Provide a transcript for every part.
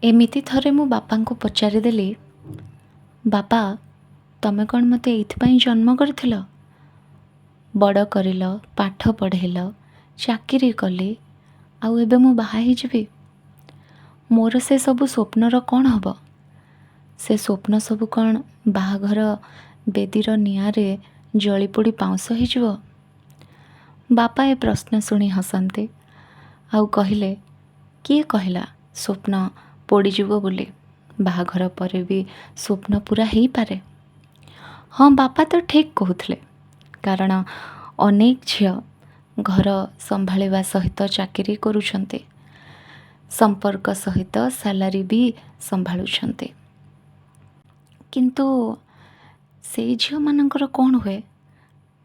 ଏମିତି ଥରେ ମୁଁ ବାପାଙ୍କୁ ପଚାରିଦେଲି, ବାପା, ତମେ କ'ଣ ମୋତେ ଏଇଥିପାଇଁ ଜନ୍ମ କରିଥିଲ? ବଡ଼ କରିଲ, ପାଠ ପଢ଼େଇଲ, ଚାକିରି କଲି, ଆଉ ଏବେ ମୁଁ ବାହା ହେଇଯିବି। ମୋର ସେ ସବୁ ସ୍ୱପ୍ନର କ'ଣ ହେବ? ସେ ସ୍ୱପ୍ନ ସବୁ କ'ଣ ବାହାଘର ବେଦୀର ନିଆଁରେ ଜଳିପୋଡ଼ି ପାଉଁଶ ହେଇଯିବ? ବାପା ଏ ପ୍ରଶ୍ନ ଶୁଣି ହସନ୍ତି ଆଉ କହିଲେ, କିଏ କହିଲା ସ୍ୱପ୍ନ ପୋଡ଼ିଯିବ ବୋଲି? ବାହାଘର ପରେ ବି ସ୍ୱପ୍ନ ପୂରା ହେଇପାରେ। ହଁ, ବାପା ତ ଠିକ୍ କହୁଥିଲେ, କାରଣ ଅନେକ ଝିଅ ଘର ସମ୍ଭାଳିବା ସହିତ ଚାକିରି କରୁଛନ୍ତି, ସମ୍ପର୍କ ସହିତ ସାଲାରୀ ବି ସମ୍ଭାଳୁଛନ୍ତି। କିନ୍ତୁ ସେଇ ଝିଅମାନଙ୍କର କ'ଣ ହୁଏ,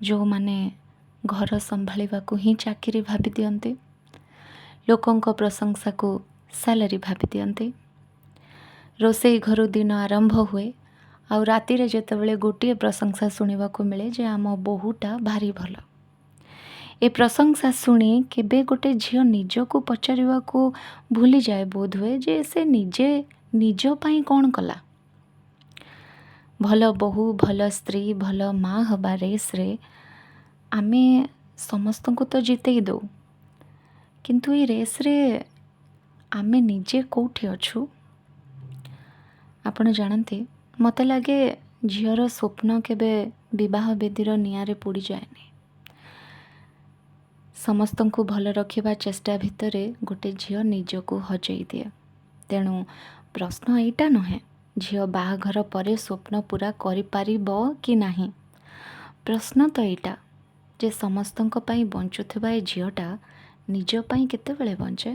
ଯେଉଁମାନେ ଘର ସମ୍ଭାଳିବାକୁ ହିଁ ଚାକିରି ଭାବି ଦିଅନ୍ତି, ଲୋକଙ୍କ ପ୍ରଶଂସାକୁ ସାଲାରୀ ଭାବି ଦିଅନ୍ତି? ରୋଷେଇ ଘରୁ ଦିନ ଆରମ୍ଭ ହୁଏ, ଆଉ ରାତିରେ ଯେତେବେଳେ ଗୋଟିଏ ପ୍ରଶଂସା ଶୁଣିବାକୁ ମିଳେ ଯେ ଆମ ବୋହୂଟା ଭାରି ଭଲ। ଏ ପ୍ରଶଂସା ଶୁଣି କେବେ ଗୋଟେ ଝିଅ ନିଜକୁ ପଚାରିବାକୁ ଭୁଲିଯାଏ ବୋଧହୁଏ ଯେ ସେ ନିଜେ ନିଜ ପାଇଁ କ'ଣ କଲା। ଭଲ ବୋହୂ, ଭଲ ସ୍ତ୍ରୀ, ଭଲ ମା ହେବା ରେସ୍ରେ ଆମେ ସମସ୍ତଙ୍କୁ ତ ଜିତେଇ ଦେଉ, କିନ୍ତୁ ଏଇ ରେସ୍ରେ ଆମେ ନିଜେ କେଉଁଠି ଅଛୁ? ଆପଣ ଜାଣନ୍ତି, ମୋତେ ଲାଗେ ଝିଅର ସ୍ୱପ୍ନ କେବେ ବିବାହ ବେଦୀର ନିଆଁରେ ପୋଡ଼ିଯାଏନି। ସମସ୍ତଙ୍କୁ ଭଲ ରଖିବା ଚେଷ୍ଟା ଭିତରେ ଗୋଟେ ଝିଅ ନିଜକୁ ହଜେଇ ଦିଏ। ତେଣୁ ପ୍ରଶ୍ନ ଏଇଟା ନୁହେଁ, ଝିଅ ବାହାଘର ପରେ ସ୍ୱପ୍ନ ପୂରା କରିପାରିବ କି ନାହିଁ। ପ୍ରଶ୍ନ ତ ଏଇଟା ଯେ ସମସ୍ତଙ୍କ ପାଇଁ ବଞ୍ଚୁଥିବା ଏ ଝିଅଟା ନିଜ ପାଇଁ କେତେବେଳେ ବଞ୍ଚେ?